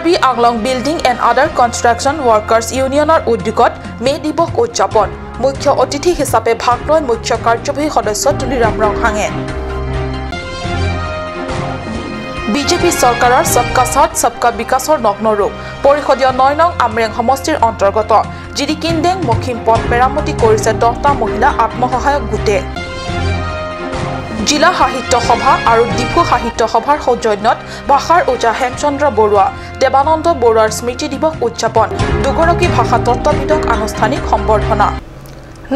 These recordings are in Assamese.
Karbi Anglong building and other construction workers ইউনিয়নৰ উদ্যোগত মে দিৱস উদযাপন। মুখ্য অতিথি হিচাপে ভাগ লয় মুখ্য কাৰ্যবাহী সদস্য তুলিৰাম ৰংহাঙে। বিজেপি চৰকাৰৰ সবকা সাথ সবকা বিকাশৰ নগ্ন ৰূপ। পৰিষদীয় ৯ নং আমৰেং সমষ্টিৰ অন্তৰ্গত জিৰিকিনডেং মখিম পথ মেৰামতি কৰিছে ১০টা মহিলা আত্মসহায়ক গোটে। জিলা সাহিত্য সভা আৰু ডিফু সাহিত্য সভাৰ সৌজন্যত ভাষাৰ ওজা হেমচন্দ্ৰ বৰুৱা, দেৱানন্দ বৰুৱাৰ স্মৃতি দিৱস উদযাপন। দুগৰাকী ভাষা তত্ত্ববিদক আনুষ্ঠানিক সম্বৰ্ধনা।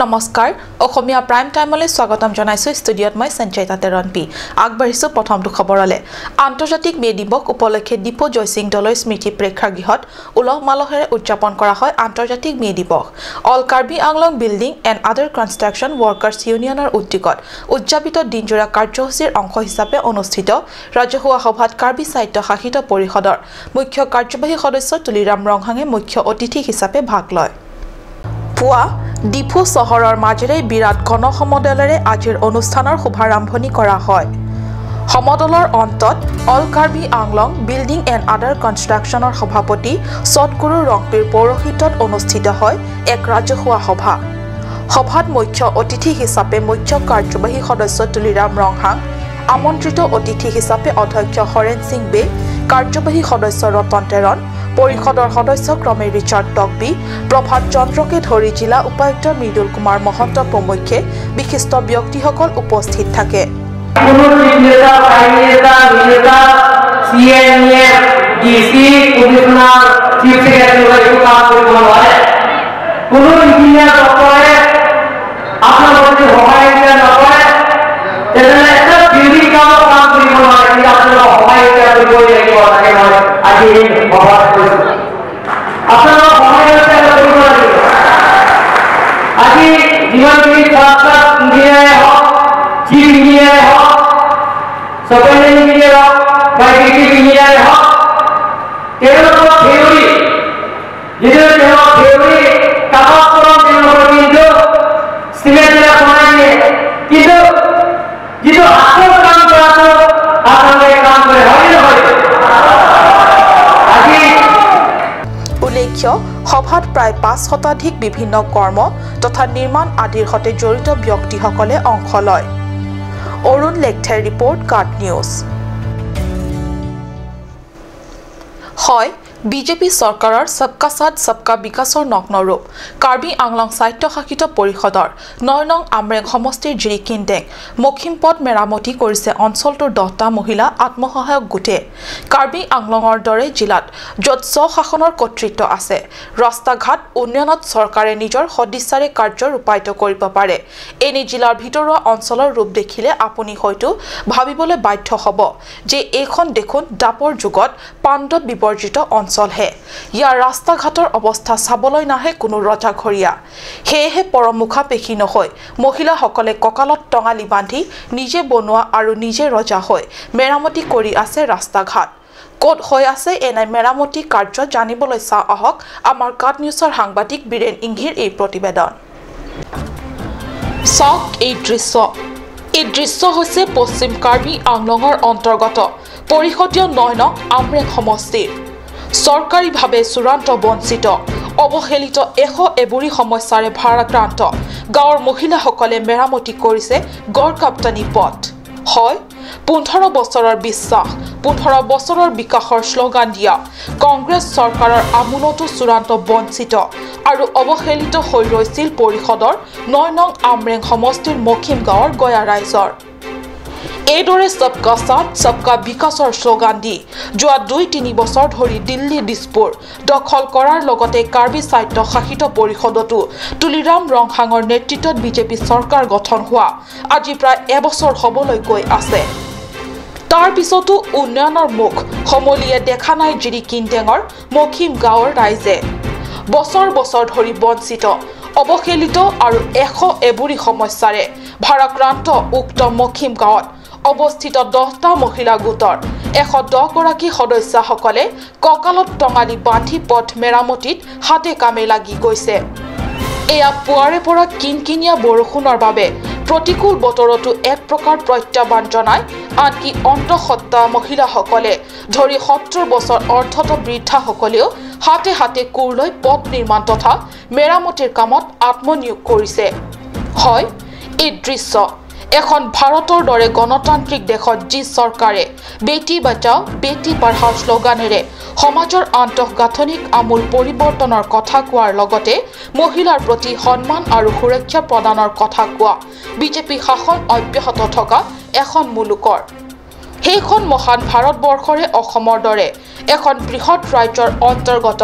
নমস্কাৰ, অসমীয়া প্ৰাইম টাইমলৈ স্বাগতম জনাইছোঁ। ষ্টুডিঅ'ত মই সঞ্চয়িতা তেৰণপি। আগবাঢ়িছোঁ প্ৰথমটো খবৰলৈ। আন্তৰ্জাতিক মে দিৱস উপলক্ষে ডিপু জয়সিং দলৈ স্মৃতি প্ৰেক্ষাগৃহত উলহ মালহেৰে উদযাপন কৰা হয় আন্তৰ্জাতিক মে দিৱস। All Karbi Anglong building and other construction workers ইউনিয়নৰ উদ্যোগত উদযাপিত দিনজোৰা কাৰ্যসূচীৰ অংশ হিচাপে অনুষ্ঠিত ৰাজহুৱা সভাত কাৰ্বি সাহিত্য শাসিত পৰিষদৰ মুখ্য কাৰ্যবাহী সদস্য তুলিৰাম ৰংহাঙে মুখ্য অতিথি হিচাপে ভাগ লয়। পুৱা ডিফু চহৰৰ মাজেৰে বিৰাট গণসমদলেৰে আজিৰ অনুষ্ঠানৰ শুভাৰম্ভণি কৰা হয়। সমদলৰ অন্তত all Karbi Anglong building and other কনষ্ট্ৰাকশ্যনৰ সভাপতি সদগুৰু ৰংপিৰ পৌৰোহিত্যত অনুষ্ঠিত হয় এক ৰাজহুৱা সভা। সভাত মুখ্য অতিথি হিচাপে মুখ্য কাৰ্যবাহী সদস্য তুলিৰাম ৰংহাং, আমন্ত্ৰিত অতিথি হিচাপে অধ্যক্ষ হৰেণ সিং বে, কাৰ্যবাহী সদস্য ৰতন তেৰণ, পৰিষদৰ সদস্য ক্ৰমে ৰিচাৰ্ড টকবি, প্ৰভাত চন্দ্ৰকে ধৰি জিলা উপায়ুক্ত মৃদুল কুমাৰ মহন্ত প্ৰমুখ্যে বিশিষ্ট ব্যক্তিসকল উপস্থিত থাকে। আজি যিমানখিনি ইঞ্জিনিয়াৰে হওক, চিফ ইঞ্জিনিয়াৰে হওক, চুপাৰিণ্টেণ্ডেণ্ট ইঞ্জিনিয়াৰ হওক বা এক্সিকিউটিভ ইঞ্জিনিয়াৰে হওক, তেওঁলোকৰ থিয়ৰী, যিটো তেওঁলোকৰ থিয়ৰী কাগজ কলম তেওঁলোকৰ কিন্তু চিমেণ্টেৰে বনাই দিয়ে, কিন্তু যিটো আচল কাম কৰাটো আপোনালোকে কাম কৰে, হয় নহয়? উল্লেখ্য, সভাত প্ৰায় ৫ শতাধিক বিভিন্ন কৰ্ম তথা নিৰ্মাণ আদিৰ সৈতে জড়িত ব্যক্তিসকলে অংশ লয়। অৰুণ লেকথেৰ ৰিপৰ্ট, কাট নিউজ। হয়, বিজেপি চৰকাৰৰ সবকা সাথ সবকা বিকাশৰ নগ্ন ৰূপ। কাৰ্বি আংলং স্বায়ত্তশাসিত পৰিষদৰ ৯ নং আমৰেং সমষ্টিৰ জিৰিকিনডেং মখিম পথ মেৰামতি কৰিছে অঞ্চলটোৰ ১০টা মহিলা আত্মসহায়ক গোটে। কাৰ্বি আংলঙৰ দৰে জিলাত য'ত স্বশাসনৰ কৰ্তৃত্ব আছে, ৰাস্তা ঘাট উন্নয়নত চৰকাৰে নিজৰ সদিচ্ছাৰে কাৰ্য ৰূপায়িত কৰিব পাৰে। এনে জিলাৰ ভিতৰুৱা অঞ্চলৰ ৰূপ দেখিলে আপুনি হয়তো ভাবিবলৈ বাধ্য হ'ব যে এইখন দেখোন দাপৰ যুগত পাণ্ডৱ বিবৰ্জিত অঞ্চল। ইয়াৰ ৰাস্তা ঘাটৰ অৱস্থা চাবলৈ নাহে কোনো ৰজাঘৰীয়া। সেয়েহে পৰমুখাপেক্ষী নহৈ মহিলাসকলে কঁকালত টঙালি বান্ধি নিজে বনোৱা আৰু নিজে ৰজা হৈ মেৰামতি কৰি আছে ৰাস্তা ঘাট। ক'ত হৈ আছে এনে মেৰামতি কাৰ্য জানিবলৈ চাওঁ আহক আমাৰ কাট নিউজৰ সাংবাদিক বীৰেণ ইংহিৰ এই প্ৰতিবেদন। চাওক এই দৃশ্য। এই দৃশ্য হৈছে পশ্চিম কাৰ্বি আংলঙৰ অন্তৰ্গত পৰিষদীয় ৯ নং আমৰেং সমষ্টিৰ। চৰকাৰীভাৱে চূড়ান্ত বঞ্চিত, অৱহেলিত ১০১ সমস্যাৰে ভাৰাক্ৰান্ত গাঁৱৰ মহিলাসকলে মেৰামতি কৰিছে গড়কাপ্তানি পথ। হয়, ১৫ বছৰৰ বিশ্বাস, ১৫ বছৰৰ বিকাশৰ শ্লোগান দিয়া কংগ্ৰেছ চৰকাৰৰ আমোলতো চূড়ান্ত বঞ্চিত আৰু অৱহেলিত হৈ ৰৈছিল পৰিষদৰ ৯ নং আমৰেং সমষ্টিৰ মখিম গাঁৱৰ গয়া ৰাইজৰ। এইদৰে সবকা সাথ সবকা বিকাশৰ শ্লোগান দি যোৱা ২-৩ বছৰ ধৰি দিল্লী দিছপুৰ দখল কৰাৰ লগতে কাৰ্বি স্বায়ত্ত শাসিত পৰিষদতো তুলিৰাম ৰংহাঙৰ নেতৃত্বত বিজেপি চৰকাৰ গঠন হোৱা আজি প্ৰায় এবছৰ হ'বলৈ গৈ আছে। তাৰ পিছতো উন্নয়নৰ মুখ সমলিয়ে দেখা নাই জিৰিকিনডেঙৰ মখিম গাঁৱৰ ৰাইজে। বছৰ বছৰ ধৰি বঞ্চিত, অৱহেলিত আৰু ১০১ সমস্যাৰে ভাৰাক্ৰান্ত উক্ত মখিম গাঁৱত অৱস্থিত ১০টা মহিলা গোটৰ ১১০ গৰাকী সদস্যাসকলে কঁকালত টঙালি বান্ধি পথ মেৰামতিত হাতে কামে লাগি গৈছে। এয়া পুৱাৰে পৰা কিনকিনীয়া বৰষুণৰ বাবে প্ৰতিকূল বতৰতো এক প্ৰকাৰ প্ৰত্যাহ্বান জনাই আনকি অন্তঃসত্ত্বা মহিলাসকলে ধৰি 70 বছৰ অৰ্ধত বৃদ্ধাসকলেও হাতে হাতে কোৰ লৈ পথ নিৰ্মাণ তথা মেৰামতিৰ কামত আত্মনিয়োগ কৰিছে। হয়, এই দৃশ্য এখন ভাৰতৰ দৰে গণতান্ত্ৰিক দেশত যি চৰকাৰে বেটি বাচাও বেটি পঢ়াও শ্লোগানেৰে সমাজৰ আন্তঃগাঁথনিক আমূল পৰিৱৰ্তনৰ কথা কোৱাৰ লগতে মহিলাৰ প্ৰতি সন্মান আৰু সুৰক্ষা প্ৰদানৰ কথা কোৱা বিজেপি শাসন অব্যাহত থকা এখন মুলুকৰ সেইখন মহান ভাৰতবৰ্ষৰে অসমৰ দৰে এখন বৃহৎ ৰাজ্যৰ অন্তৰ্গত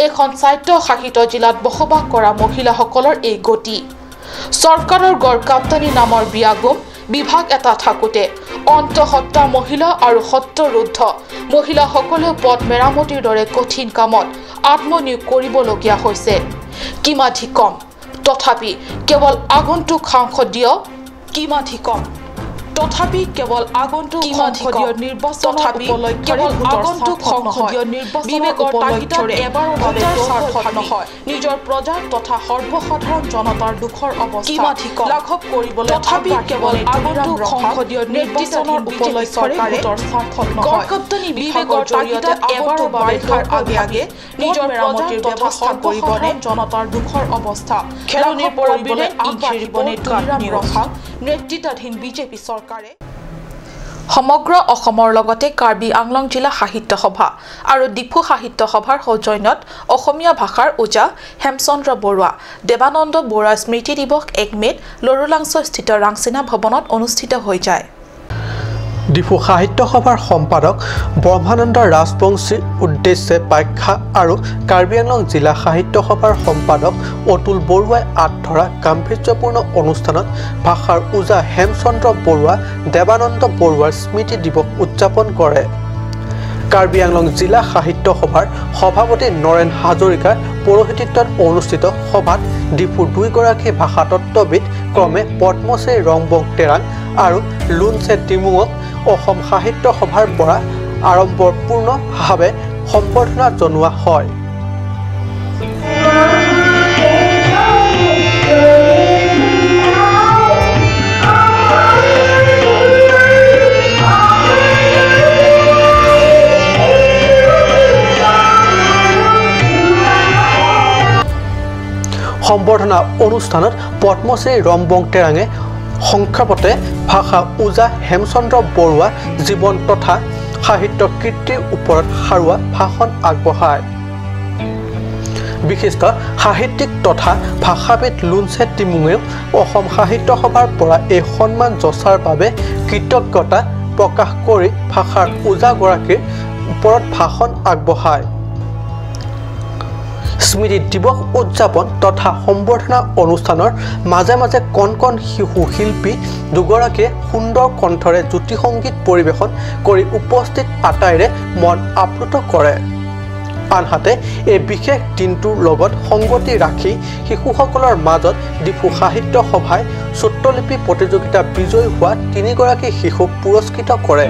এখন স্বায়ত্তশাসিত জিলাত বসবাস কৰা মহিলাসকলৰ এই গতি। চৰকাৰৰ গড়কাপ্তানি নামৰ বিয়াগোম বিভাগ এটা থাকোঁতে অন্তঃসত্ত্বা মহিলা আৰু সত্তৰোদ্ধ মহিলাসকলেও পথ মেৰামতিৰ দৰে কঠিন কামত আত্মনিয়োগ কৰিবলগীয়া হৈছে। কিমাধিকম তথাপি কেৱল আগন্তুক সাংসদীয় কিমাধিকম তথাপি কেৱল আগন্তুক সংসদীয় নিৰ্বাচনৰ উপলক্ষৰে এবাৰৰ স্বাৰ্থত নহয়, নিজৰ প্ৰজা তথা সৰ্বসাধাৰণ জনতাৰ দুখৰ অৱস্থা লাঘৱ কৰিবলৈ তথাপি কেৱল আগন্তুক সংসদীয় নিৰ্বাচনৰ উপলক্ষৰে ভোটৰ স্বাৰ্থত নহয়, বিবেকৰ জৰিয়তে এবাৰৰ বাৰিষাৰ আগে আগে নিজৰ মেৰামতিৰ ব্যৱস্থা কৰিবনে জনতাৰ দুখৰ অৱস্থা খেলনিৰ পৰা আগবাঢ়িবনে তুলিৰাম ৰখাং নেতৃত্বাধীন বিজেপি চৰকাৰে। সমগ্ৰ অসমৰ লগতে কাৰ্বি আংলং জিলা সাহিত্য সভা আৰু ডিফু সাহিত্য সভাৰ সৌজন্যত অসমীয়া ভাষাৰ ওজা হেমচন্দ্ৰ বৰুৱা দেৱানন্দ বৰুৱা স্মৃতি দিৱস 1 মে'ত লৰুলাংছস্থিত ৰাংচিনা ভৱনত অনুষ্ঠিত হৈ যায়। ডিফু সাহিত্য সভাৰ সম্পাদক ব্ৰহ্মানন্দ ৰাজবংশীৰ উদ্দেশ্যে ব্যাখ্যা আৰু কাৰ্বি আংলং জিলা সাহিত্য সভাৰ সম্পাদক অতুল বৰুৱাই আঁত ধৰা গাম্ভীৰ্যপূৰ্ণ অনুষ্ঠানত ভাষাৰ ওজা হেমচন্দ্ৰ বৰুৱা দেৱানন্দ বৰুৱাৰ স্মৃতি দিৱস উদযাপন কৰে। কাৰ্বি আংলং জিলা সাহিত্য সভাৰ সভাপতি নৰেন হাজৰিকাৰ পৌৰোহিত্যত অনুষ্ঠিত সভাত ডিফুৰ দুয়োগৰাকী ভাষাতত্ত্ববিদ ক্ৰমে পদ্মশ্ৰী ৰংবং তেৰাং আৰু লুনচে টিমুঙক অসম সাহিত্য সভাৰ পৰা আড়ম্বৰপূৰ্ণভাৱে সম্বৰ্ধনা জনোৱা হয়। সম্বৰ্ধনা অনুষ্ঠানত পদ্মশ্ৰী ৰংবং তেৰাঙে সংক্ষেপতে ভাষা ওজা হেমচন্দ্ৰ বৰুৱা জীৱন তথা সাহিত্য কীৰ্তিৰ ওপৰত সাৰুৱা ভাষণ আগবঢ়ায়। বিশিষ্ট সাহিত্যিক তথা ভাষাবিদ লুনচে টিমুঙেও অসম সাহিত্য সভাৰ পৰা এই সন্মান যচাৰ বাবে কৃতজ্ঞতা প্ৰকাশ কৰি ভাষাৰ ওজাগৰাকীৰ ওপৰত ভাষণ আগবঢ়ায়। স্মৃতি দিৱস উদযাপন তথা সম্বৰ্ধনা অনুষ্ঠানৰ মাজে মাজে কণ কণ শিশু শিল্পী দুগৰাকীয়ে সুন্দৰ কণ্ঠৰে জ্যোতি সংগীত পৰিৱেশন কৰি উপস্থিত আটাইৰে মন আপ্লুত কৰে। আনহাতে এই বিশেষ দিনটোৰ লগত সংগতি ৰাখি শিশুসকলৰ মাজত ডিফু সাহিত্য সভাই শ্ৰুতলিপি প্ৰতিযোগিতা বিজয়ী হোৱা তিনিগৰাকী শিশুক পুৰস্কৃত কৰে।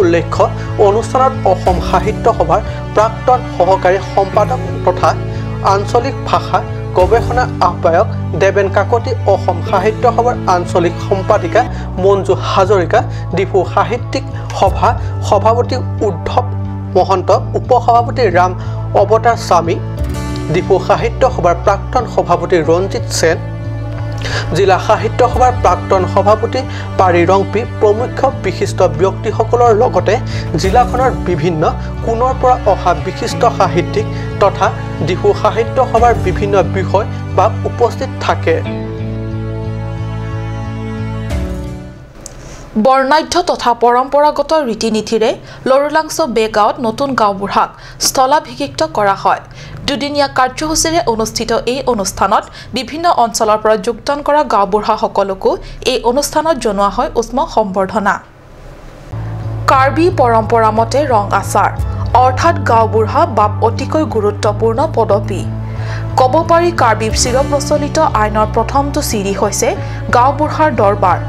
উল্লেখ্য, অনুষ্ঠানত অসম সাহিত্য সভাৰ প্ৰাক্তন সহকাৰী সম্পাদক তথা আঞ্চলিক ভাষা গৱেষণা আহ্বায়ক দেৱেন কাকতি, অসম সাহিত্য সভাৰ আঞ্চলিক সম্পাদিকা মঞ্জু হাজৰিকা, ডিফু সাহিত্যিক সভা সভাপতি উদ্ধৱ মহন্ত, উপসভাপতি ৰাম অৱতাৰ স্বামী, ডিফু সাহিত্য সভাৰ প্ৰাক্তন সভাপতি ৰঞ্জিত সেন, জিলা সাহিত্য সভাৰ প্ৰাক্তন সভাপতি পাৰি ৰংপি প্ৰমুখ বিশিষ্ট ব্যক্তিসকলৰ লগতে জিলাখনৰ বিভিন্ন কোণৰ পৰা অহা বিশিষ্ট সাহিত্যিক তথা ডিফু সাহিত্য সভাৰ বিভিন্ন বিষয় বা উপস্থিত থাকে। বৰ্ণাঢ্য তথা পৰম্পৰাগত ৰীতি নীতিৰে লৰুলাংছ বে গাঁৱত নতুন গাঁওবুঢ়াক স্থলাভিষিক্ত কৰা হয়। দুদিনীয়া কাৰ্যসূচীৰে অনুষ্ঠিত এই অনুষ্ঠানত বিভিন্ন অঞ্চলৰ পৰা যোগদান কৰা গাঁওবুঢ়াসকলকো এই অনুষ্ঠানত জনোৱা হয় উষ্ম সম্বৰ্ধনা। কাৰ্বি পৰম্পৰা মতে ৰং আচাৰ অৰ্থাৎ গাঁওবুঢ়া বাপ অতিকৈ গুৰুত্বপূৰ্ণ পদবী। ক'ব পাৰি কাৰ্বি চিৰপ্ৰচলিত আইনৰ প্ৰথমটো চিৰি হৈছে গাঁওবুঢ়াৰ দৰবাৰ।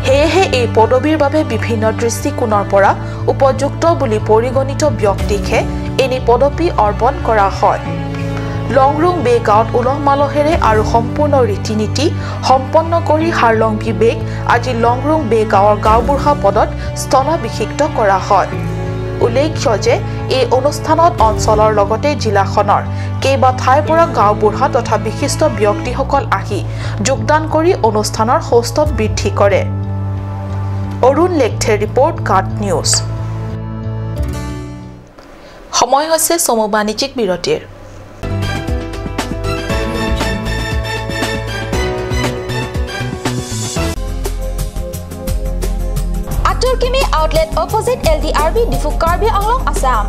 সেয়েহে এই পদবীৰ বাবে বিভিন্ন দৃষ্টিকোণৰ পৰা উপযুক্ত বুলি পৰিগণিত ব্যক্তিকহে এনে পদবী অৰ্পণ কৰা হয়। লংৰুং বে গাঁৱত উলহ মালহেৰে আৰু সম্পূৰ্ণ ৰীতি নীতি সম্পন্ন কৰি হাৰলংপি বেক আজি লংৰুং বে গাঁৱৰ গাঁওবুঢ়া পদত স্থলাভিষিক্ত কৰা হয়। উল্লেখ্য যে এই অনুষ্ঠানত অঞ্চলৰ লগতে জিলাখনৰ কেইবা ঠাইৰ পৰা গাঁওবুঢ়া তথা বিশিষ্ট ব্যক্তিসকল আহি যোগদান কৰি অনুষ্ঠানৰ সৌষ্ঠৱ বৃদ্ধি কৰে। অৰুণ লেখথেৰ ৰিপৰ্ট, কাট নিউজ। সময় হৈছে চমু বাণিজ্যিক বিৰতিৰ। Kimi outlet opposite LDRB Diphu Karbi Anglong, Assam.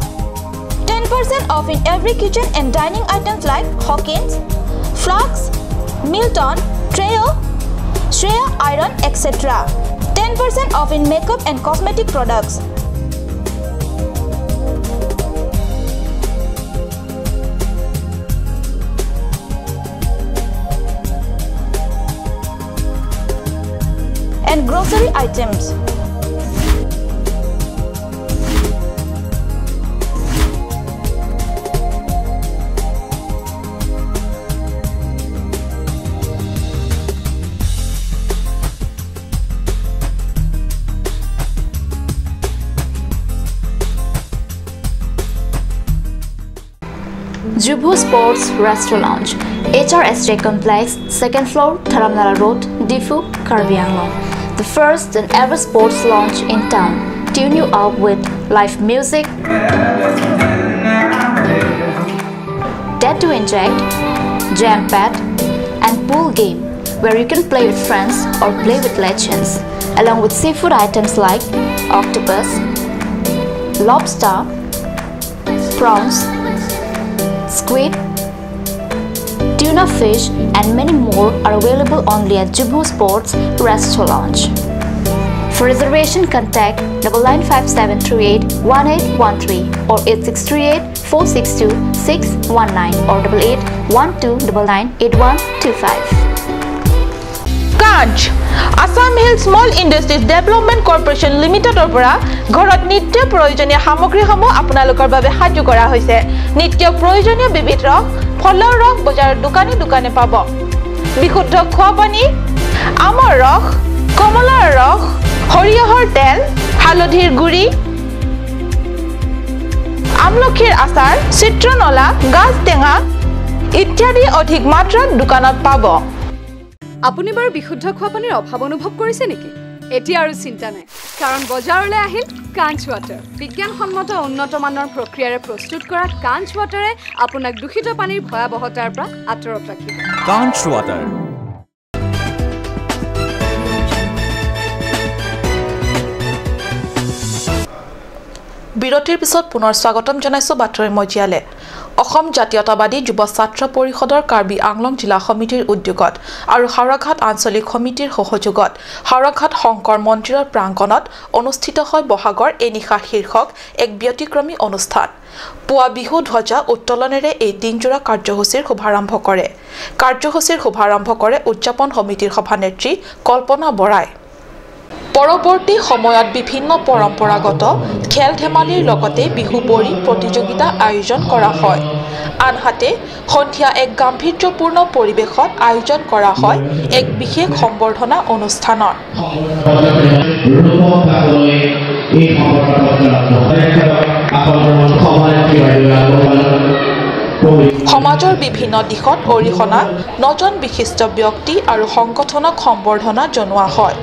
10% off in every kitchen and dining items like Hawkins, Flux, Milton, Treo, Shreya Iron, etc. 10% off in makeup and cosmetic products. And grocery items. Jubu Sports Restaurant Lounge, HRSJ Complex, 2nd floor, Dharamnala Road, Diphu, Karbi Anglong. The first and ever sports lounge in town. Tune you up with live music, tattoo inject, jam pad, and pool game where you can play with friends or play with legends, along with seafood items like octopus, lobster, prawns, squid, tuna fish, and many more are available only at Jubu Sports Restaurant Lounge. For reservation, contact 9957381813 or 8638462619 or 8812998125. Kanch Assam Hill Small Industries Development Corporation লিমিটেডৰ পৰা ঘৰত নিত্য প্ৰয়োজনীয় সামগ্ৰীসমূহ আপোনালোকৰ বাবে সাজু কৰা হৈছে। নিত্য প্ৰয়োজনীয় বিবিধ ৰস, ফলৰ ৰস বজাৰৰ দোকানে দোকানে পাব। বিশুদ্ধ খোৱা পানী, আমৰ ৰস, কমলাৰ ৰস, সৰিয়হৰ তেল, হালধিৰ গুড়ি, আমলখিৰ আচাৰ, চিত্ৰনলা, গাজ টেঙা ইত্যাদি অধিক মাত্ৰাত দোকানত পাব। আপুনি বাৰু বিশুদ্ধ খোৱা পানীৰ অভাৱ অনুভৱ কৰিছে নেকি? এতিয়া আৰু চিন্তা নাই, কাৰণ বজাৰলৈ আহিল কাঞ্চ ৱাটাৰ। বিজ্ঞানসন্মত উন্নত মানৰ প্ৰক্ৰিয়াৰে প্ৰস্তুত কৰা কাঞ্চ ৱাটাৰে আপোনাক দূষিত পানীৰ ভয়াৱহতাৰ পৰা আঁতৰত ৰাখিব। কাঞ্চ ৱাটাৰ। বিৰতিৰ পিছত পুনৰ স্বাগতম জনাইছো বাতৰি মজিয়ালে। অসম জাতীয়তাবাদী যুৱ ছাত্ৰ পৰিষদৰ কাৰ্বি আংলং জিলা সমিতিৰ উদ্যোগত আৰু হাওৰাঘাট আঞ্চলিক সমিতিৰ সহযোগত হাওৰাঘাট শংকৰ মন্দিৰৰ প্ৰাংগণত অনুষ্ঠিত হয় বহাগৰ এই নিশা শীৰ্ষক এক ব্যতিক্ৰমী অনুষ্ঠান। পুৱা বিহু ধ্বজা উত্তোলনেৰে এই দিনজোৰা কাৰ্যসূচীৰ শুভাৰম্ভ কৰে। কাৰ্যসূচীৰ শুভাৰম্ভ কৰে উদযাপন সমিতিৰ সভানেত্ৰী কল্পনা বৰাই। পৰৱৰ্তী সময়ত বিভিন্ন পৰম্পৰাগত খেল ধেমালিৰ লগতে বিহু বৰি প্ৰতিযোগিতা আয়োজন কৰা হয়। আনহাতে সন্ধিয়া এক গাম্ভীৰ্যপূৰ্ণ পৰিৱেশত আয়োজন কৰা হয় এক বিশেষ সম্বৰ্ধনা অনুষ্ঠানৰ। সমাজৰ বিভিন্ন দিশত অৰিহণা নজন বিশিষ্ট ব্যক্তি আৰু সংগঠনক সম্বৰ্ধনা জনোৱা হয়।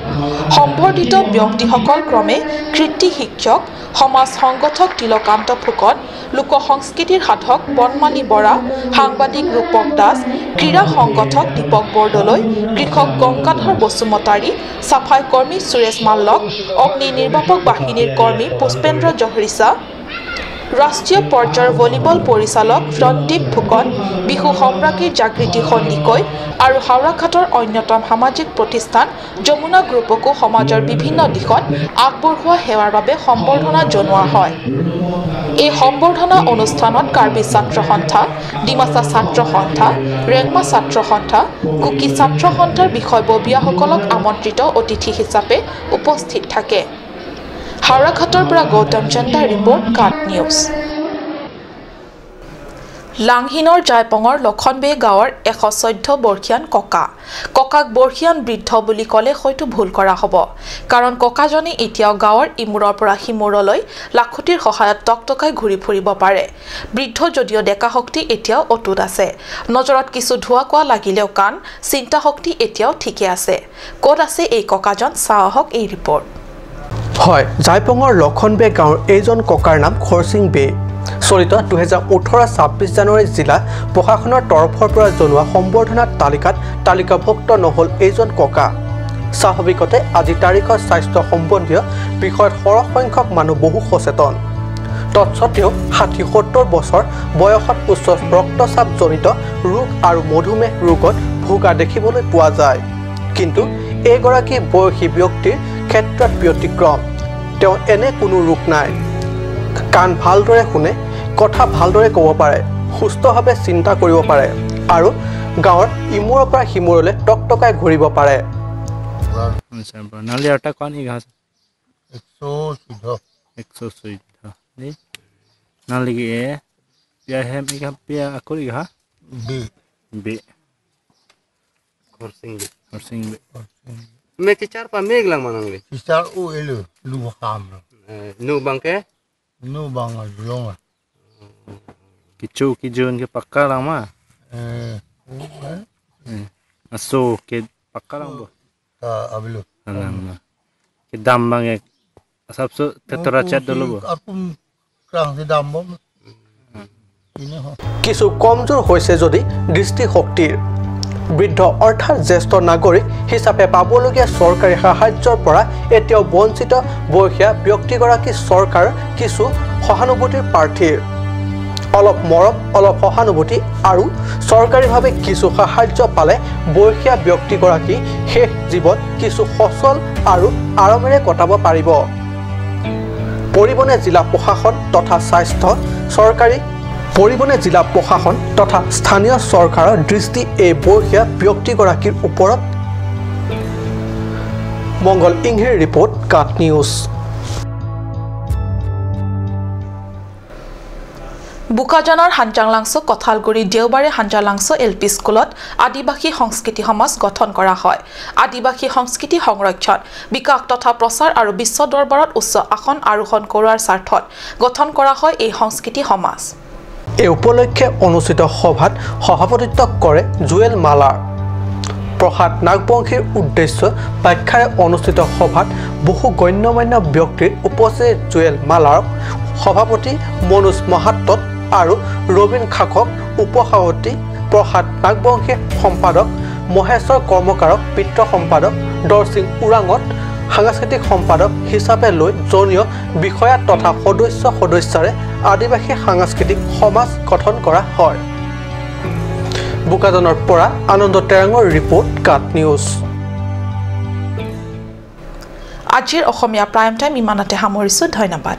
সম্বৰ্ধিত ব্যক্তিসকল ক্ৰমে কৃতি শিক্ষক, সমাজ সংগঠক তিলকান্ত ফুকন, লোক সংস্কৃতিৰ সাধক বনমালী বৰা, সাংবাদিক ৰূপক দাস, ক্ৰীড়া সংগঠক দীপক বৰদলৈ, কৃষক গংগাধৰ বসুমতাৰী, চাফাই কৰ্মী সুৰেশ মাল্লক, অগ্নি নিৰ্বাপক বাহিনীৰ কৰ্মী পুষ্পেন্দ্ৰ জহৰিচা, ৰাষ্ট্ৰীয় পৰ্যায়ৰ ভলীবল পৰিচালক ৰণদীপ ফুকন, বিহু সম্ৰাজ্ঞী জাগৃতি সন্দিকৈ আৰু হাওৰাঘাটৰ অন্যতম সামাজিক প্ৰতিষ্ঠান যমুনা গ্ৰুপকো সমাজৰ বিভিন্ন দিশত আগবঢ়োৱা সেৱাৰ বাবে সম্বৰ্ধনা জনোৱা হয়। এই সম্বৰ্ধনা অনুষ্ঠানত কাৰ্বি ছাত্ৰ সন্থা, ডিমাচা ছাত্ৰ সন্থা, ৰেংমা ছাত্ৰ সন্থা, কুকি ছাত্ৰ সন্থাৰ বিষয়ববীয়াসকলক আমন্ত্ৰিত অতিথি হিচাপে উপস্থিত থাকে। হাওৰাঘাটৰ পৰা গৌতম চন্দা ৰিপৰ্ট, কাট নিউজ। লাংহিনৰ জাইপঙৰ লক্ষণবে গাঁৱৰ 114 বৰ্ষীয়ান ককা। ককাক বৰ্ষীয়ান বৃদ্ধ বুলি ক'লে হয়তো ভুল কৰা হ'ব, কাৰণ ককাজনে এতিয়াও গাঁৱৰ ইমূৰৰ পৰা সিমূৰলৈ লাখুটিৰ সহায়ত টকটকাই ঘূৰি ফুৰিব পাৰে। বৃদ্ধ যদিও ডেকা শক্তি এতিয়াও অটুট আছে। নজৰত কিছু ধোঁৱা কোৱা লাগিলেও কাণ চিন্তা শক্তি এতিয়াও ঠিকে আছে। ক'ত আছে এই ককাজন, চাওঁ আহক এই ৰিপৰ্ট। হয়, জাইপঙৰ লক্ষণবে গাঁৱৰ এইজন ককাৰ নাম খৰচিং বে। চলিত 2018 26 জানুৱাৰী জিলা প্ৰশাসনৰ তৰফৰ পৰা জনোৱা সম্বৰ্ধনা তালিকাত তালিকাভুক্ত নহ'ল এইজন ককা। স্বাভাৱিকতে আজি তাৰিখৰ স্বাস্থ্য সম্বন্ধীয় বিষয়ত সৰহ সংখ্যক মানুহ বহু সচেতন। তৎসত্ত্বেও 60-70 বছৰ বয়সত উচ্চ ৰক্তচাপজনিত ৰোগ আৰু মধুমেহ ৰোগত ভোগা দেখিবলৈ পোৱা যায়। কিন্তু এইগৰাকী বয়সী ব্যক্তিৰ ক্ষেত্ৰত ব্যতিক্ৰম। তেওঁ এনে কোনো ৰোগ নাই। কাণ ভালদৰে শুনে, কথা ভালদৰে ক'ব পাৰে, সুস্থভাৱে চিন্তা কৰিব পাৰে আৰু গাঁৱৰ ইমূৰৰ পৰা সিমূৰলৈ টকটকাই ঘূৰিব পাৰে। Nu bang long kichu kijun ke pakka lang ma aso ke pakka lang bo ta ablu lang ma ke dam bang ek sabso tetora chat dolo bo apum krang se dam bo কিছু কমজোৰ হৈছে যদি দৃষ্টিশক্তিৰ। বৃদ্ধ অৰ্থাৎ জ্যেষ্ঠ নাগৰিক হিচাপে পাবলগীয়া চৰকাৰী সাহায্যৰ পৰা এতিয়াও বঞ্চিত বয়সীয়া ব্যক্তিগৰাকী চৰকাৰ কিছু সহানুভূতিৰ প্ৰাৰ্থীৰ। অলপ মৰম, অলপ সহানুভূতি আৰু চৰকাৰীভাৱে কিছু সাহায্য পালে বয়সীয়া ব্যক্তিগৰাকী শেষ জীৱন কিছু সচল আৰু আৰামেৰে কটাব পাৰিব। পৰিবহনে জিলা প্ৰশাসন তথা স্বাস্থ্য চৰকাৰী পৰিবহনে জিলা প্ৰশাসন তথা স্থানীয় চৰকাৰৰ দৃষ্টি এই বয়সীয়া ব্যক্তিগৰাকীৰ ওপৰত। মংগল ইংহিৰ ৰিপৰ্ট, কাট নিউজ। বোকাজানৰ হাঞ্জাংলাংছ কঁঠালগুৰি দেওবাৰে হাঞ্জাংলাংছ এল পি স্কুলত আদিবাসী সংস্কৃতি সমাজ গঠন কৰা হয়। আদিবাসী সংস্কৃতি সংৰক্ষণ, বিকাশ তথা প্ৰচাৰ আৰু বিশ্ব দৰবাৰত উচ্চ আসন আৰোহণ কৰোৱাৰ স্বাৰ্থত গঠন কৰা হয় এই সংস্কৃতি সমাজ। এই উপলক্ষে অনুষ্ঠিত সভাত সভাপতিত্ব কৰে জুৱেল মালাৰ। প্ৰসাদ নাগবংশীৰ উদ্দেশ্য ব্যাখ্যাৰে অনুষ্ঠিত সভাত বহু গণ্যমান্য ব্যক্তিৰ উপস্থিতিত জুৱেল মালাৰক সভাপতি, মনোজ মহাত্তত আৰু ৰবীন খাকক উপসভাপতি, প্ৰসাদ নাগবংশী সম্পাদক, মহেশ্বৰ কৰ্মকাৰক বিত্ত সম্পাদক, দৰসিং ওৰাঙত সাংস্কৃতিক সম্পাদক হিচাপে লৈ জনীয় বিষয়া তথা সদস্য সদস্যাৰে আদিবাসী সাংস্কৃতিক সমাজ গঠন কৰা হয়। বোকাজানৰ পৰা আনন্দ টেৰাঙৰ ৰিপৰ্ট, কাট নিউজ। আজিৰ অসমীয়া প্ৰাইম টাইম ইমানতে সামৰিছোঁ। ধন্যবাদ।